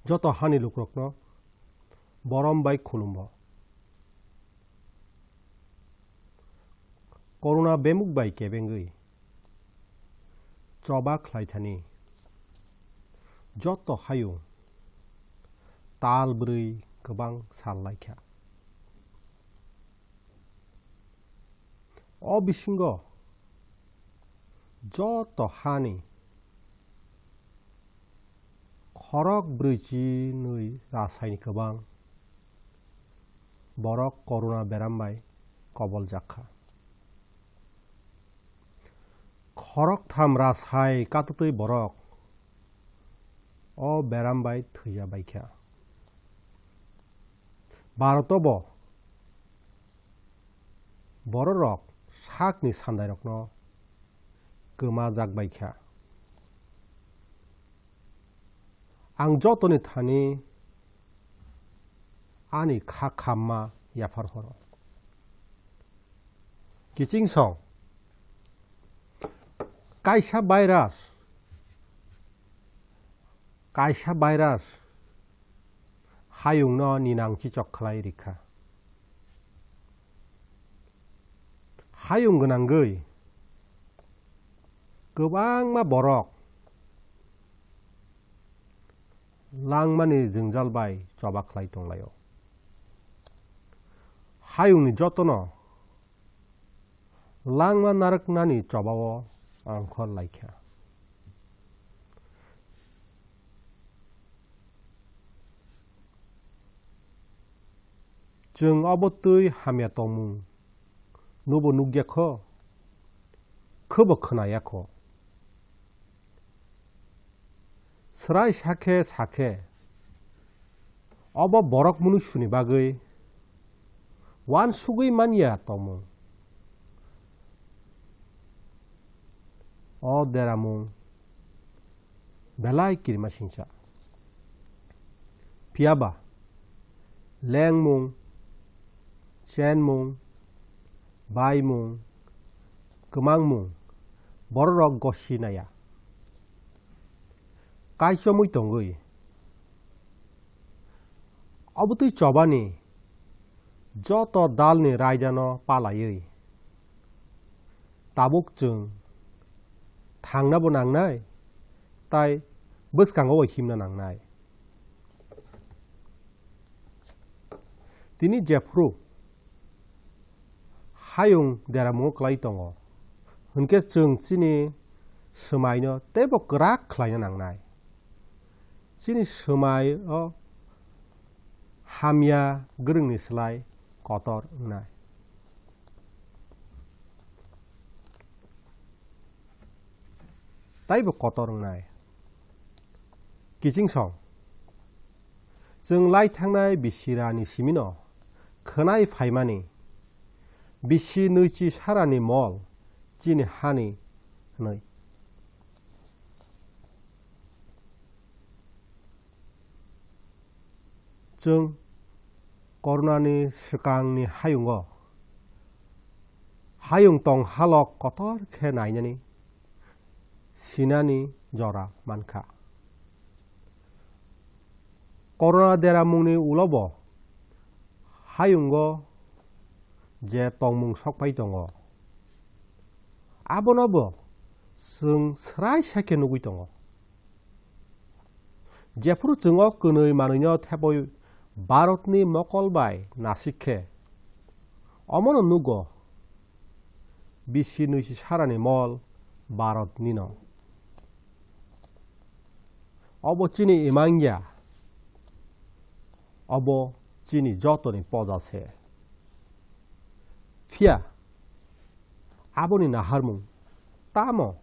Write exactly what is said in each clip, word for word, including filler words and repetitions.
Joto hani lukurokno borom bai khulumbo. Corona bemuk bai kebengwi choba khlaithani joto hayung tal bwrwi kwbang sal laikha. O bisingo joto hani khorok brwi chinwi rasaini kwbang borok corona beram bai koboljak kha. Khoroktham rasai katutwi borok o beram bai thwijabaikha. Bharoto bo bororok sakni sandairokno kwmajak baikha. Ang jotoni thani ani kha khamma yaphar horo. Kiching song, kaisa virus, kaisa virus hayungno ninang chichok khlai rikha. Hayung gwnangwi kwbangma borok langmani jwngjal bai choba khlai tonglaio. Hayungni jotono langma narwknani chobao ongkhor laikha. Chwng obo twi hamya tongmung nubo nukya kho, khobo khwnaya kho. Swrai sakhe sakhe obo borok munuisuni bagwi uansugwi manya tongmung. O deramung belai kirimasingcha. Phiyaba lengmung, chenmung, baimung, kwmangmung bororok gosi naya. Kaichomwi tongwi obotwi chobani joto dalni raidano palaiwi tabuk chwng thangnabo nangnai, tai bwskango bo himna nangnai. Tini jephuru hayung deramungo kwlai tongo, hwnkhe chwng chini swmaino teibo kwrak khlaina nangnai. Chini swmai o hamya gwrwngni slai kotor wngnai. Taibo kotor wngnai. Kiching song. Chwng lai thangnai bisirani simino khwnai phaimani bisi nwichi sarani mol chini hani hwnwi. Chwng Corona ni swkangni hayungo hayung tong halok kotor khe nainani sinani jora mankha. Corona deramungni ulobo hayungo je tongmung sokpai tongo, abonobo chwng swrai sakhe nugwi tongo. Jephuru chwng o kwnwi manwino thepwi Bharatni mokol bai nasik khe, omono nugo bisi nwichi sarani mol Bharatnino. Obo chini imang ya, obo chini jotoni poja se. Phiya aboni naharmung tamo?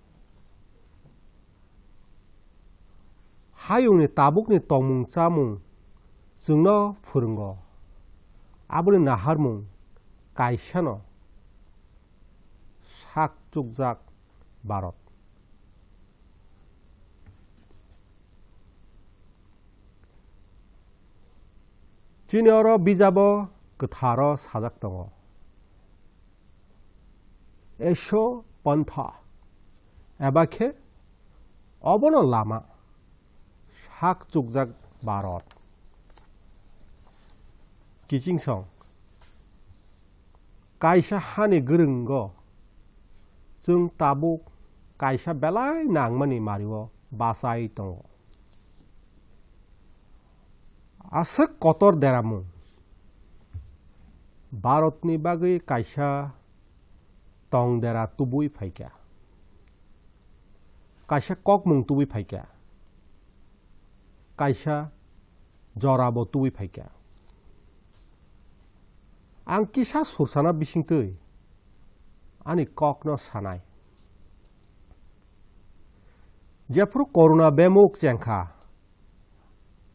Hayungni tabukni tongmung chamung chwngno phwrwngo. Aboni naharmung kaisano sak chukjak Bharat. Chini oro bijabo kwtharo sajak tongo, Esho pantha, eba khe obono lama, sak chukjak Bharat. Kiching song. Kaisa hani gwrwngo chwng tabuk kaisa belai nangmani mario bachai tongo. Aswk kotor deramung Bharatni bagwi kaisa tong dera tubui phaikha, kaisa kokmung tubui phaikha, kaisa jorabo tubui phaikha. Ang kisa sursana bisingtwi ani kokno sanai. Jephru corona bemuk chengkha,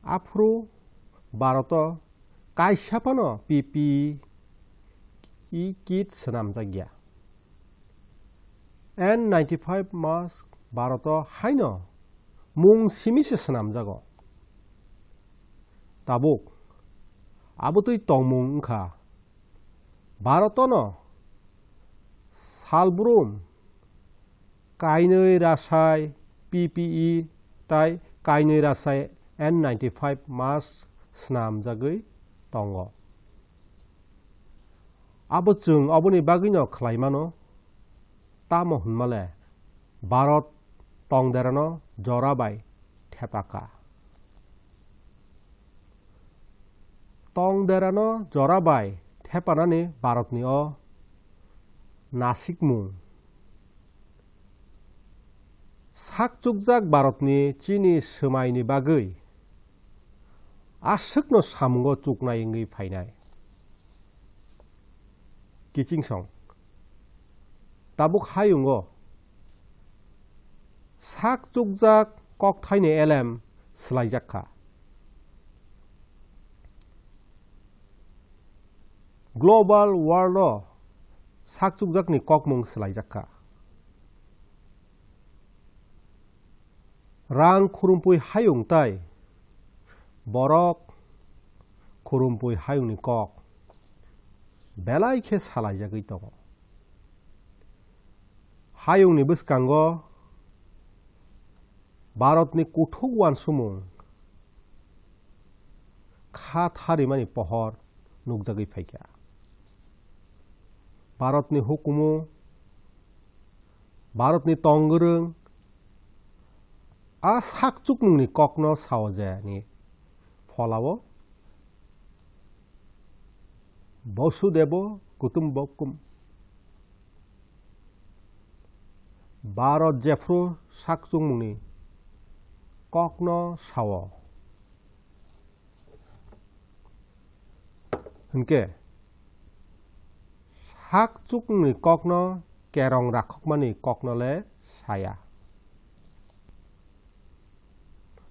aphru Bharoto kaisa phano P P E kit swnamjakya. N ninety-five mask Bharoto haino mung simi se swnamjago. Tabuk abotwi tongmung wngkha Bharotono salbrum kainwi rasai P P E tai kainwi rasai N ninety-five mask swnamjagwi tongo. Abo chwng oboni bagwino khlai mano, tamo hwnmale Bharat tongderano jora bai thepakha. Tongderano jora bai thepanani Bharatni o nasikmung. Sak chukjak Bharatni chini swmaini bagwi aswkno samungo chuknai wngwi phainai. Kiching song. Tabuk hayungo sak chukjak kokthaini elem swlaijak kha. Global world o sak chukjakni kokmung swlaijak kha. Rang khurumpui hayung tai borok khurumpui hayungni kok belai khe salaijagwi tongo. Hayungni bwskango Bharatni kuthuk uansukmung kha tharimani pohor nukjagwi phaikha. Bharatni hukumu, Bharatni tongwrwng a sak chukmungni kokno sao je ni pholao Vasudevo Kutumbakam. Bharat jephru sak chukmungni kokno sao. Hinkhe sak chukmungni kokno kerong rakhokmani kokno le saya.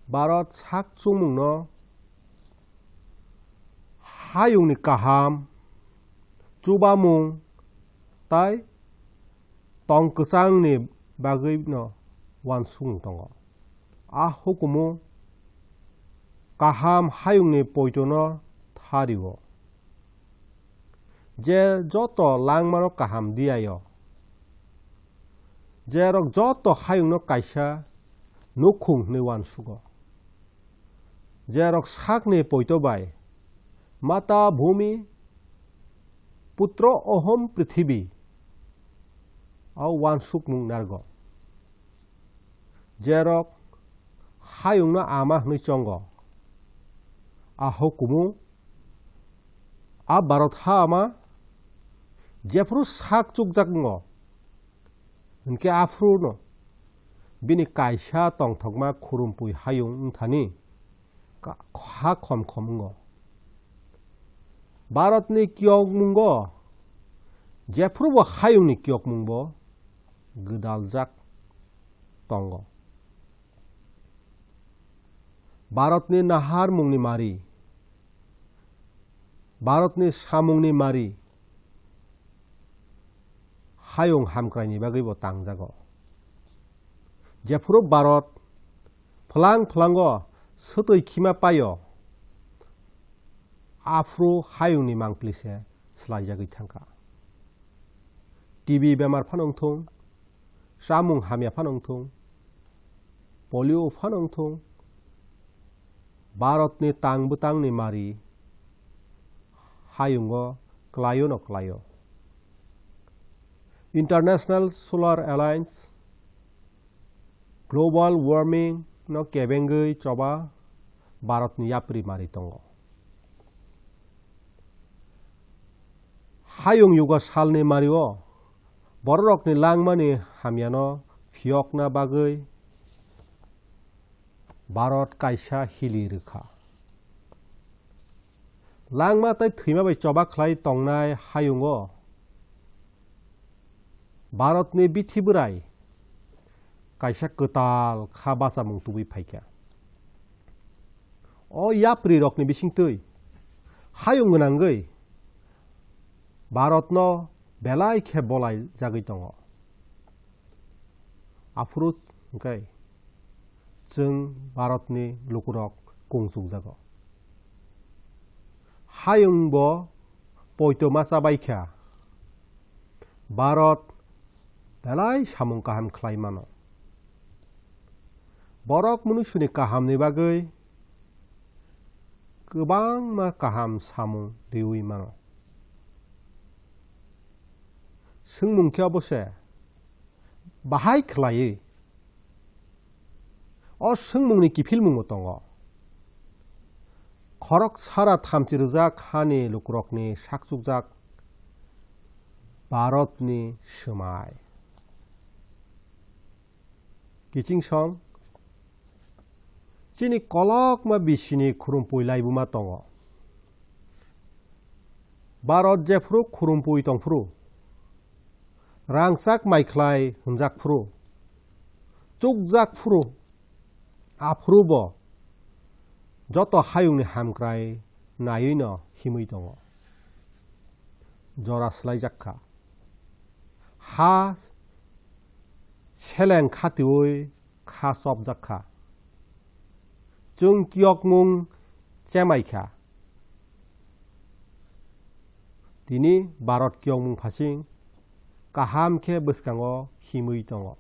Bharat sak chukmungno hayungni kaham, chubamung tai tong kwchangni bagwino uansukmung tongo. A hukumu kaham hayungni poitono thario. Je joto langmano kaham diyaio, jerok joto hayungno kaisa nukhung hwnwi uansugo, jerok sakni poito bai Mata Bhumi Putro Aham Prithibi o uansukmung narwgo. Jerok hayungno ama hwnwi chongo, a hukumu a Bharat ha ama jephru sak chukjak wngo, hinkhe aphruno bini kaisa tongthokma khurumpui hayung wngthani ka-, ha khom khom wngo. Bharatni kiyokmungo jephrubo hayungni kiyokmungbo gwdaljak tongo. Bharatni naharmungni mari, Bharatni samungni mari, hayung hamkraini bagwibo tangjago. Jephru Bharat phwlang phwlango swtwi khima paio, aphru hayungni mangpli se swlaijagwi thangkha. T B bemar phano wngthung, chamung hamya phano wngthung, polio phano wngthung, Bharatni tang bwtangni mari hayungo klaio no klaio. International Solar Alliance global warming no kebengwi choba Bharatni yapri mari tongo. Hayung yugo salni mario bororokni langmani hamyano phiyokna bagwi Bharat kaisa hili rwkha. Langma tei thwima bai choba khlai tongnai hayungo Bharatni bithi bwrai kaisa kwtal kha bachamung tubui phaikha. O yapri rokni bisingtwi hayung gwnangwi Bharatno belai khe bolai jagwi tongo. Aphuru hwnkhe chwng Bharatni lukurok kung chukjago. Hayungbo poito ma chabaikha. Bharat belai samung kaham khlai mano. Borok munuisuni kahamni bagwi kwbangma kaham samung riwi mano. Swngmung khe obo se bahai khlaiwi. O swngmungni kiphilmungbo tongo. Khorok sara thamchi rwjak hani lukurokni sakchukjak Bharatni swmai. Kiching song, chini kolokma bisini khurumpui laibuma tongo. Bharat jephuru khurumpui tongphuru, rangchak maikhlai hwnjakphuru, chukjakphuru, aphuru bo joto hayungni hamkrai naiwi no himwi tongo. Jora swlaijak kha. Ha seleng khatiwi kha chopjak kha. Chwng kiyokmung chemai kha. Tini Bharat kiyokmung phasing kaham khe bwskango himwi tongo.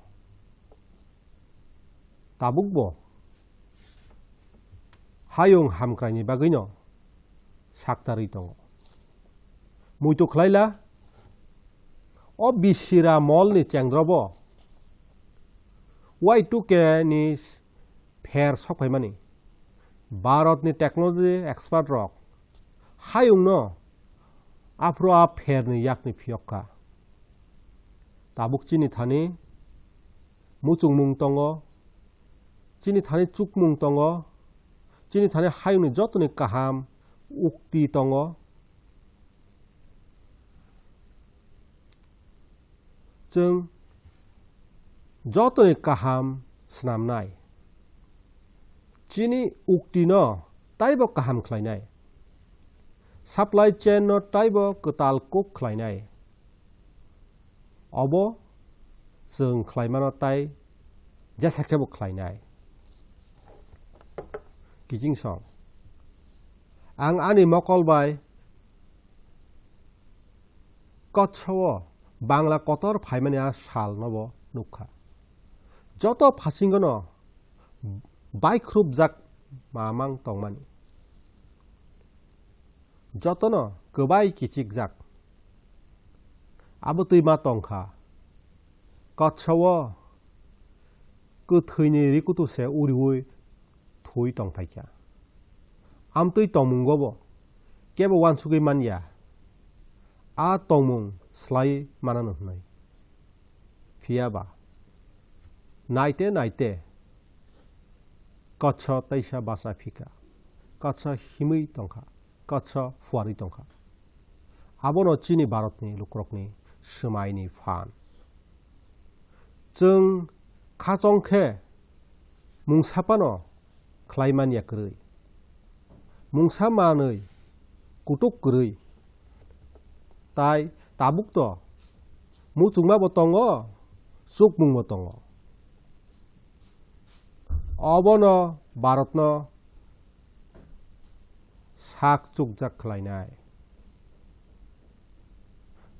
Tabukbo hayung hamkraini bagwino saktarwi tongo. Muitu khlaila, o bisira molni chengdrobo Y two K ni pher sokphaimani. Bharatni technology expert rok hayungno aphuru a pherni yakni phiyok kha. Tabuk chini thani muchungmung tongo, chini thani chukmung tongo, chini thani hayungni jotoni kaham ukti tongo. Chwng jotoni kaham snamnai. Chini uktino taibo kaham khlainai. Supply chain no taibo kwtal kuk khlainai. Obo chwng khlaimano tai jesa khebo khlainai. Kiching song. Ang ani mokol bai Kotsa-o Bangla kotor phaimani a sal nobo nukha. Joto phasingono baikhrupjak mamang tongmani. Jotono kwbai kichikjak. Abo twi ma tongkha. Kotsa-o kwthwini rikutu se uriui thwi tongphaikha. Amtwi tongmungobo kebo uansugwi manya, a tongmung slai manano hwnwi. Phiyaba naite naite Kotsa teisa bacha phika, Kotsa himwi tongkha, Kotsa phuarwi tongkha. Abono chini Bharatni lukurokni swmaini phan. Chwng khachong khe mungsa phano khlai manya kwrwi. Mungsa manwi kutuk kwrwi. Tai tabuk to muchungma bo tongo, chukmung bo tongo. Obono Bharatno sak chukjak khlainai.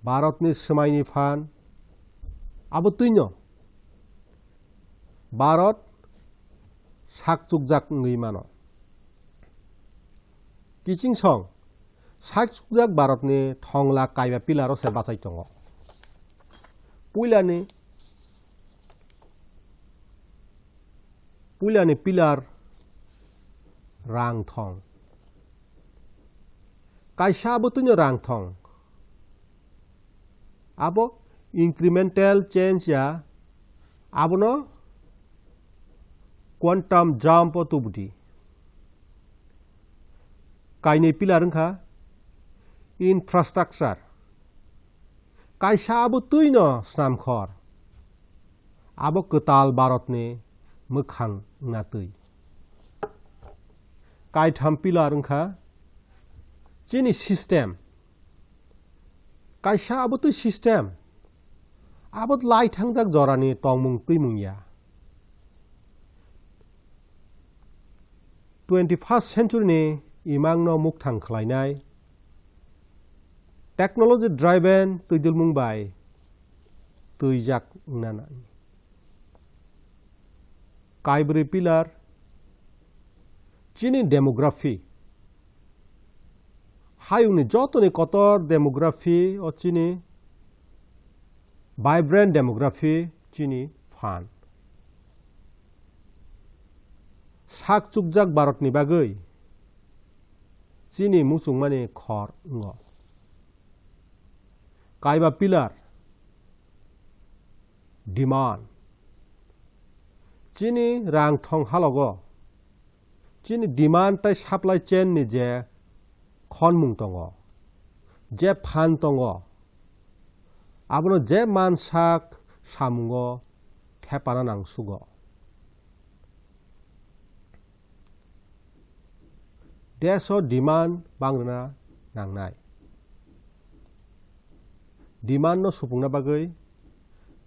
Bharatni swmaini phan abo twino Bharat sak chukjak wngwi mano. Kiching song, sak chukjak Bharatni thongla kaiba pillar o se bachai tongo. Puilani, puilani pillar rang thong. Kaisa abo twino rang thong. Abo incremental change ya, abono quantum jump o tubudi. Kainwi pillar wngkha infrastructure. Kaisa abo twino snamkhor. Abo kwtal Bharatni mwkhang wngna twi. Kaitham pillar wngkha chini system. Kaisa abo twi system. Abo lai thangjak jorani tongmung twimung ya. Twenty-first century ni imangno mukthang khlainai technology driven twidulmung bai twijak wngna nai. Kaibrwi pillar, chini demography. Hayungni jotoni kotor demography o chini vibrant demography chini phan. Sak chukjak Bharatni bagwi chini muchungmani khor wngo. Kaiba pillar, demand. Chini rang thong halogo, chini demand tei supply chain ni je khonmung tongo, je phan tongo, abono je mansak samungo thepana nangsugo. Deso demand bangrwna nangnai. Demand no supungna bagwi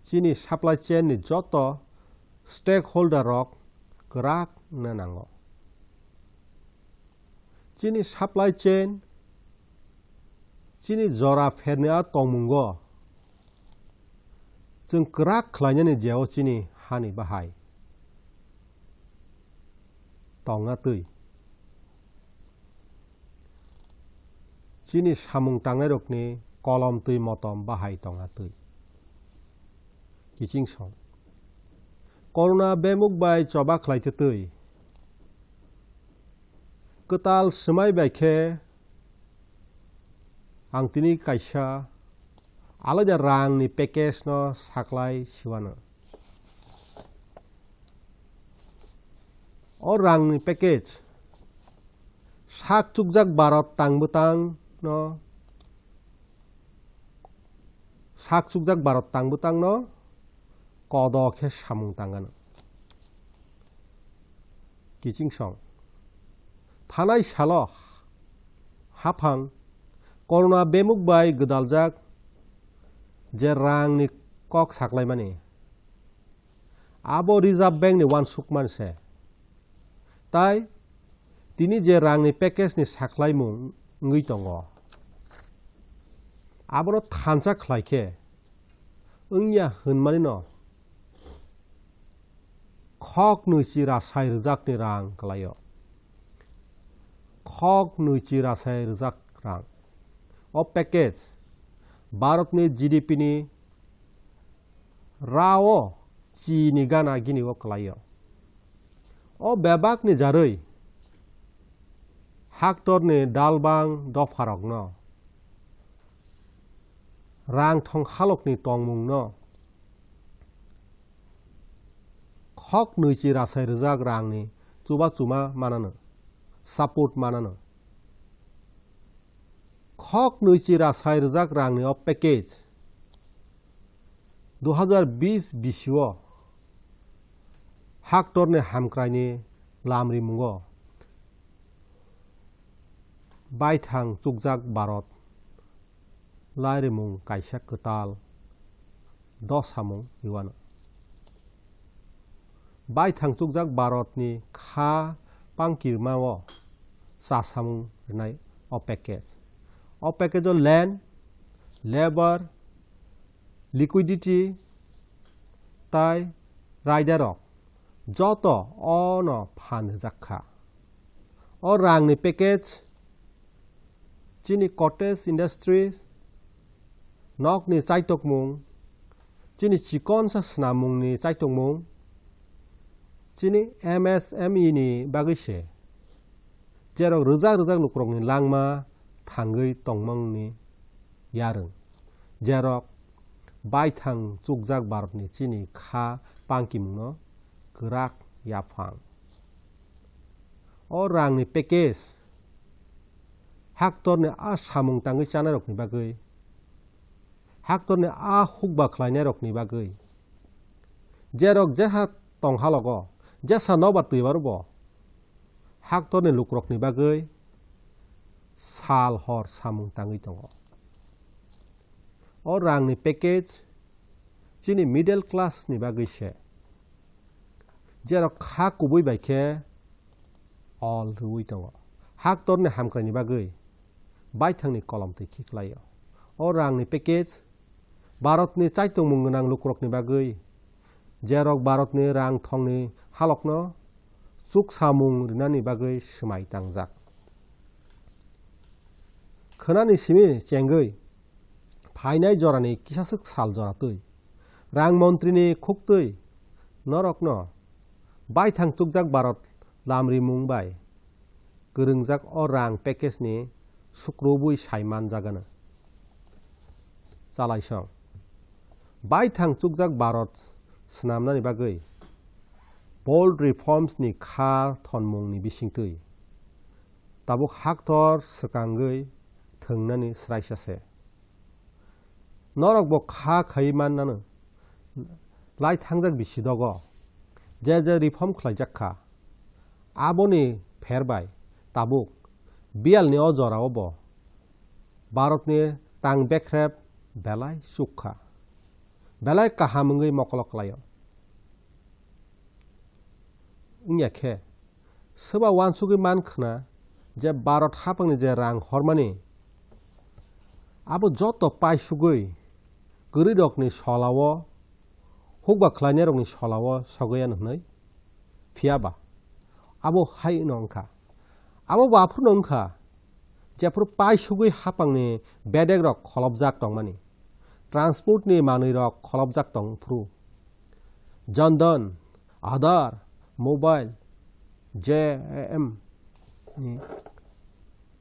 chini supply chain ni joto stakeholder rok kwrak wngna nango. Chini supply chain, chini jora pherni a tongmungo chwng kwrak khlainani jeo chini hani bahai tongna twi. Chini samung tangnairokni kolom twi motom bahai tongna twi. Kiching song. Corona bemuk bai choba khlai twi. Kwtal swmai bai khe ang tini kaisa alaida rangni package no saklai siwano. O rangni package sak chukjak Bharat tang bwtang no, sak chukjak Bharat tang bwtang no kodo khe samung tangano. Kiching song. Thanai salo haphang corona bemuk bai gwdaljak je rangni kok saklaimani, abo Reserve Bank ni uansukmani se. Tai tini je rangni package ni saklaimung wngwi tongo, abono thansa khlai khe wngya hwnmani no khok nwichi rasai rwjakni rang kwlaio. Khok nwichi rasai rwjak rang. O package Bharatni G D P ni rao chini gana gini o kwlaio. O bebakni jarwi haktorni dalbang dopharokno rang thong halokni tongmungno khok nwichi rasai rwjak rangni chuba chuma manano, support manano. Khok nwichi rasai rwjak rangni o package dui hazar bish bisio haktorni hamkraini lam rimungo baithang chukjak Bharat lairimung kaisa kwtal dosamung iwano. Baithang chukjak Bharatni kha pangkirmao chasamung rwnai o package. O package o land, labour, liquidity tai raidarok joto ono phan rwjak kha. O rangni package Chini cottage industries, nokni chaitokmung, chini chikonsa swnamungni chaitokmung, chini M S M E ni bagwi se, jerok rwjak rwjak lukurokni langma thangwi tongmani yarwng, jerok baithang chukjak Bharatni chini kha pangkimungno kwrak yaphang. O rangni package haktorni a samung tangwi chanairokni bagwi, haktorni a hukba khlainairokni bagwi, jerok jeha tong halogo, jesa nobar twibarobo haktorni lukurokni bagwi sal hor samung tangwi tongo. O rangni package chini middle class ni bagwi se, jerok kha kubui bai khe ol rwui tongo. Haktorni hamkraini bagwi baithangni kolom twi khiklaio. O rangni package Bharatni chaitongmung gwnang lukurokni bagwi, jerok Bharatni rang thongni halokno chuksamung rinani bagwi swmai tangjak. Khwnani simi chengwi phainai jorani kisaswk sal jora twi rang montrini khuktwi norokno baithang chukjak Bharat lamrimung bai kwrwngjak o rang package ni sukrubui sai manjagano. Chalaisong. Baithang chukjak Bharat swnamnani bagwi bold reforms ni kha thonmungni bisingtwi tabuk haktor swkangwi thwngnani swraisa se. Norokbo kha khaiwi mannano lai thangjak bisi dogo je je reform khlaijak kha, aboni pher bai tabuk biyalni o jorao bo Bharatni tang bekrep belai chuk kha, belai kaham wngwi mokolo klaio. Wngya khe, swba uansugwi man khna je Bharat haphangni je rang hormani, abo joto paisugwi kwrwirokni solao, hukba khlainairokni solao sogwi ano hwnwi? Phiya ba, abo hai wngkha. Abo bo aphuru wngkha, jephuru paisugwi haphangni bedekrok kholopjak tongmani, transportni manwirok kholopjak tong phuru, Jan Dhan, Aadhaar, mobile, J A M ni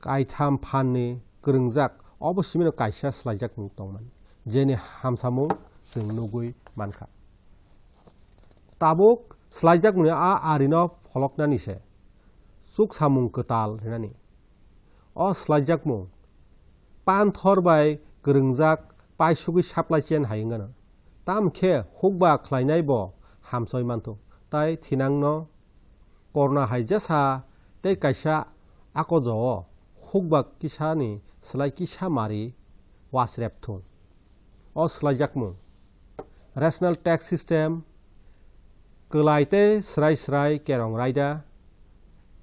kaitham phan ni kwrwngjak, obo simino kaisa swlaijak tongmani, jeni hamsamung chwng nugwi mankha. Tabuk swlaijakmani a arino pholoknani se chuksamung kwtal rinani. O swlaijakmung panthor bai kwrwngjak paisugwi supply chain hai wngano. Tamo khe hukba khlainai bo hamsoi manthu, tai thinangno korna hai jesa tei kaisa akojo o hukba kisani slai kisa mari wasrep thung. O swlaijakmung, rational tax system, kwlai tei swrai swrai kerong raida,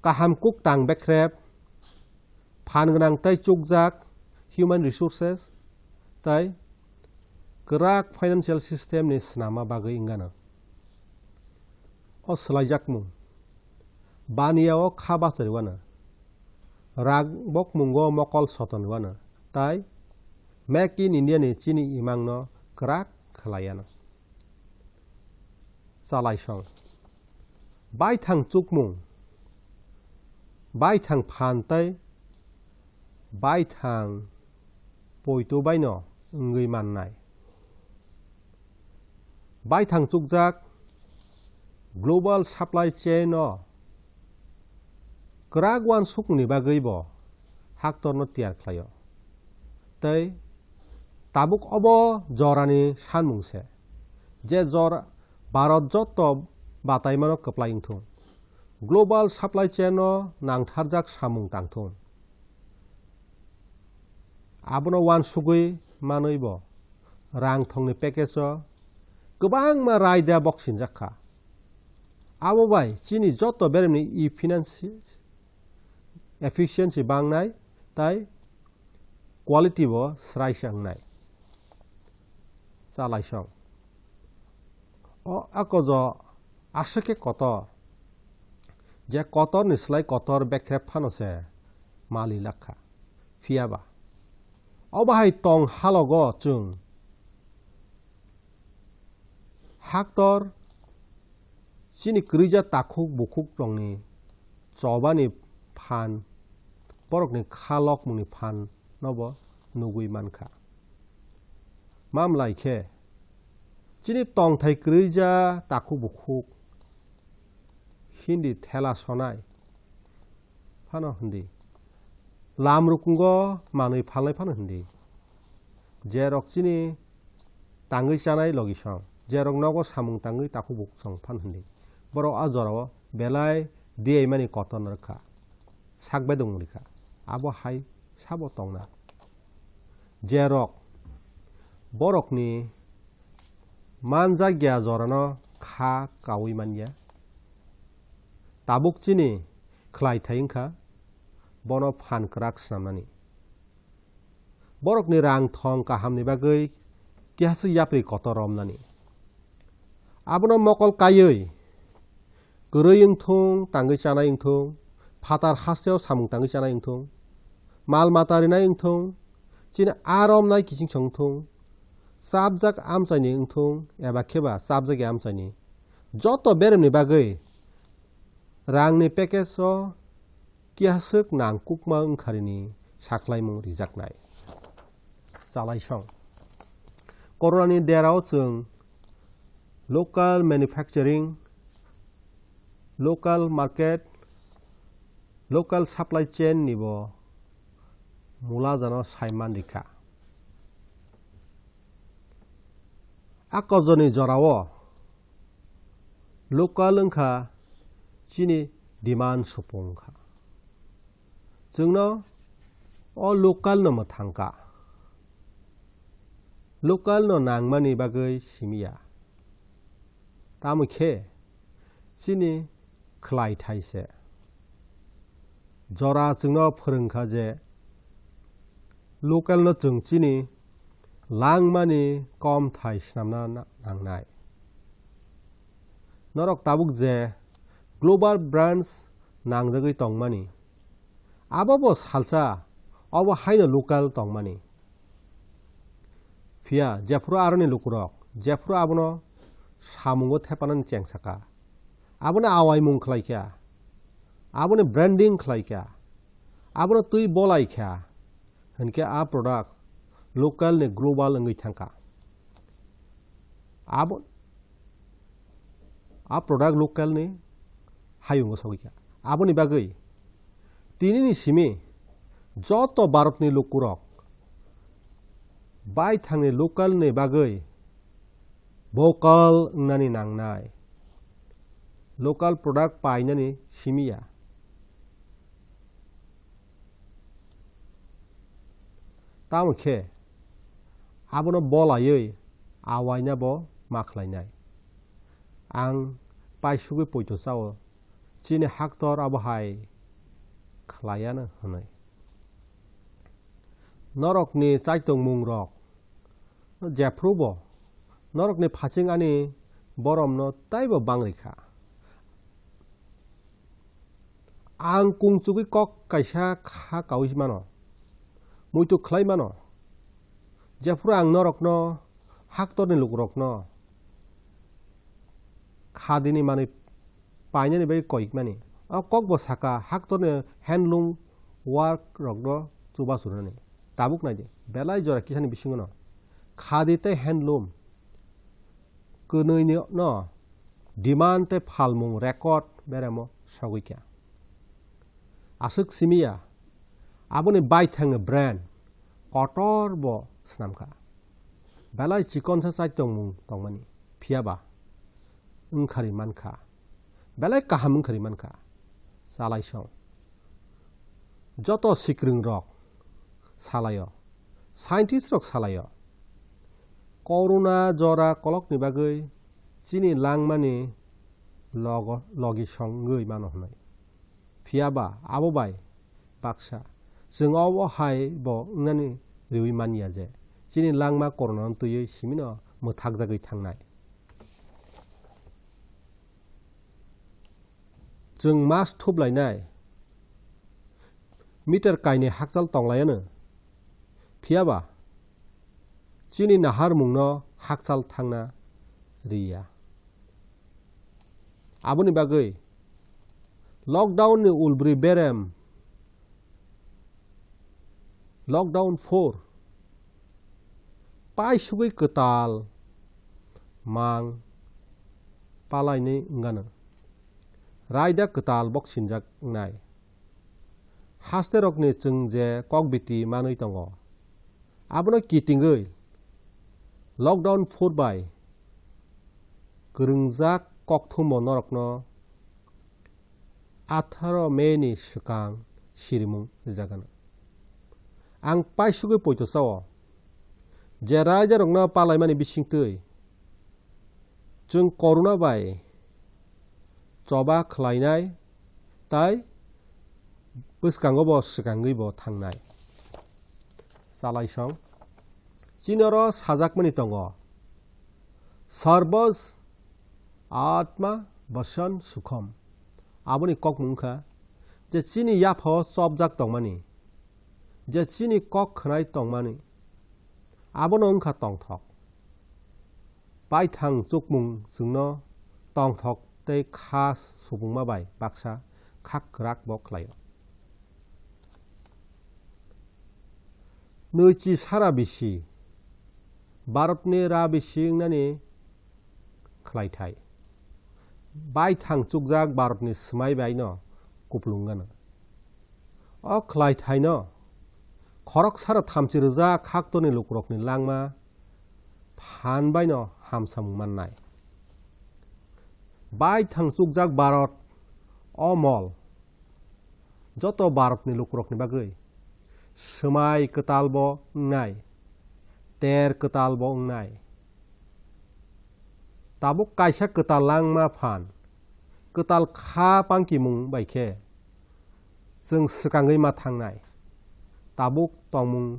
kaham kuk tang bekrep, phan gwnang tei chukjak human resources, tei kwrak financial system ni swnamma bagwi wngano. O swlaijakmung, baniya o kha bachari wano, rang bokmungo mokol soton wano, tai Make in India ni chini imangno kwrak khlaiano. Chalaisong. Baithang chukmung, baithang phan tei baithang poito baino wngwi mannai. Baithang chukjak global supply chain o kwrak uansukmungni bagwi bo haktorno tiyar khlaio. Tei tabuk obo jorani sanmung se, je jora Bharat joto bataimano kwplai wngthung, global supply chain o nangtharjak samung tangthung. Abono uansugwi manwi bo rang thongni package o kwbangma raida boksinjak kha. Abo bai chini joto beremni e-finance efficiency bangnai tai quality bo swraisa wngnai. Chalaisong. O akojo aswk khe kotor, je kotorni slai kotor bekrep phano se mali lakha. Phiya ba, Obo hai tong halogo chwng haktor chini kwrwija takhuk bukhukrokni chobani phan, borokni kha lokmungni phan nobo nugwi mankha. Mamlai khe chini tongthai kwrwija takhuk bukhuk hindi thela sonai phano hindi, lam rukungo manwi phalnai phano hindi, jerok chini tangwi chanai logi song, jerok nogo samung tangwi takhuk bukhuk song phano hindi, borok a jorao belai diyaimani kotor no rwkha, sak bedung rikha. Abo hai sabo tongna, jerok borokni manjakya jorano kha kaui manya. Tabuk chini khlai thai wngkha bono phan kwrak swnamnani. Borokni rang thong kahamni bagwi kihaswk yapri kotor romnani. Abono mokol kaiwi kwrwi wngthung, tangwi chanai wngthung, phatar hasteo samung tangwi chanai wngthung, mal mata rinai wngthung, chini a romnai kiching song wngthung, chapjak amchaini wngthung eba kheba chapjak ya amchaini, joto beremni bagwi rangni package o kihaswk nangkukma wngkharini sakhlaimung rijaknai. Chalaisong. Coronani derao chwng local manufacturing, local market, local supply chain nibo mulajano saiman rikha. A kojoni jorao local wngkha chini demand supung wngkha. Chwngno o local no mwthang kha. Local no nangmani bagwi simi ya. Tamo khe chini khlai thai se. Jora chwngno phwrwng kha je local no chwng chini langmani kom thai swnamna na-, nangnai. Norok tabuk je global brands nangjagwi tongmani, abo bo salsa obo haino local tongmani. Phiya jephuru aroni lukurok jephuru abono samungo thepanani chengsaka, abono awaimung khlaikha, abono branding khlaikha, abono twi bolaikha, hinkhe a product local ni global wngwi thangkha. Abo, a product local ni hayungo sogwi kha. Aboni bagwi tinini simi joto Bharatni lukurok baithangni local ni bagwi vocal wngnani nangnai. Local product painani simi ya. Tamo khe abono bolaiwi awaina bo ma khlainai. Ang paisugwi poito chao, chini haktor abo hai khlaiya hwnwi. Norokni chaitokmungrok jephrubo norokni phaching ani boromno taibo bang rikha. Ang kungchugwi kok kaisa kha kaui mano, muitu khlai mano. Jephuru ang norokno, haktorni lukurokno khadini manwi painani bagwi koikmani. O kokbo saka, haktorni handloom work rokno chubachu rwnani. Tabuk naidi, belai jora kisani bisingono khadi tei handloom kwnwini no demand tei phalmung record beremo sogwi kha. Aswk simi ya, aboni baithang brand kotor bo swnam kha. Belai chikonsa chaitokmung tongmani, phiyaba wngkhari mankha, belai kaham wngkhari mankha. Chalaisong. Joto sikrwng rok salaio, scientist rok salaio, corona jora kolokni bagwi chini langmani logo, logi songwi mano hwnwi. Phiyaba abo bai baksa chwng obo hai bo wngnani riwi manya je chini langma corona no twiwi simino mwthakjagwi thangnai. Chwng mask thup lainai, meter kainwi hakchal tong laianw. Phiya ba chini naharmungno hakchal thangna ri ya. Aboni bagwi lockdown ni ulbri berem, lockdown four, paisugwi kwtal mang palainwi wngano. Raida kwtal boksinjak wngnai. Hasterokni chwng je kokbiti manwi tongo, abono kitingwi lockdown four bai kwrwngjak kokthumo norokno atharo May ni swkang sirimung rijagano. Ang paisugwi poito chao je raidarokno palaimani bisingtwi chwng corona bai choba khlainai tai bwskango bo swkangwi bo thangnai. Chalaisong. Chini oro sajakmani tongo, "Sarvas Atma Vasan Sukham." Aboni kokmung wngkha je chini yaphao chopjak tongmani, je chini kok khwnai tongmani, abono wngkha tongthok. Baithang chukmung chwngno tongthok tei kha supungma bai baksa kha kwrak bo khlaio. Nwichi sara bisi Bharatni ra bisi wngnani khlaithai. Baithang chukjak Bharatni swmai baino kupulung gana. O khlaithaino khorok sara thamchi rwjak haktorni lukurokni langma phan baino hamsamung mannai. Baithang chukjak Bharat o mol joto Bharatni lukurokni bagwi swmai kwtal bo wngnai, ter kwtal bo wngnai. Tabuk kaisa kwtal langma phan, kwtal kha pangkimung bai khe chwng swkangwi ma thangnai. Tabuk tongmung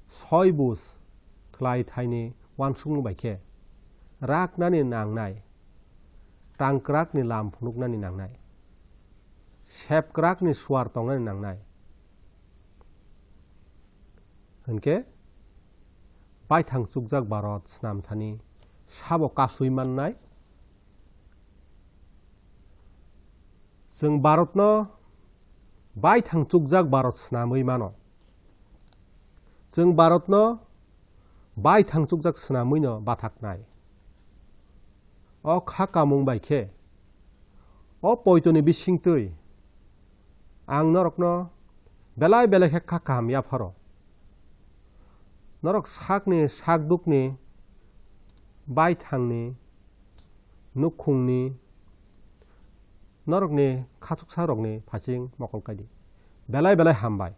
soi buj khlai thaini uansukmung bai khe raknani nangnai, tangkrakni lam phunuknani nangnai, sepkrakni suar tongnani nangnai. Hinkhe baithang chukjak Bharat snam thani sabo kasui mannai. Chwng Bharatno baithang chukjak Bharat snamwi mano. Chwng Bharatno baithang chukjak snamwino bathaknai. O kha kamung bai khe, o poitoni bisingtwi ang norokno belai belai khe kha kaham yapharo. Norok sakni, sakdukni, baithangni, nukhungni, norokni khachuksarokni phaching mokol kaidi. Belai belai hambai.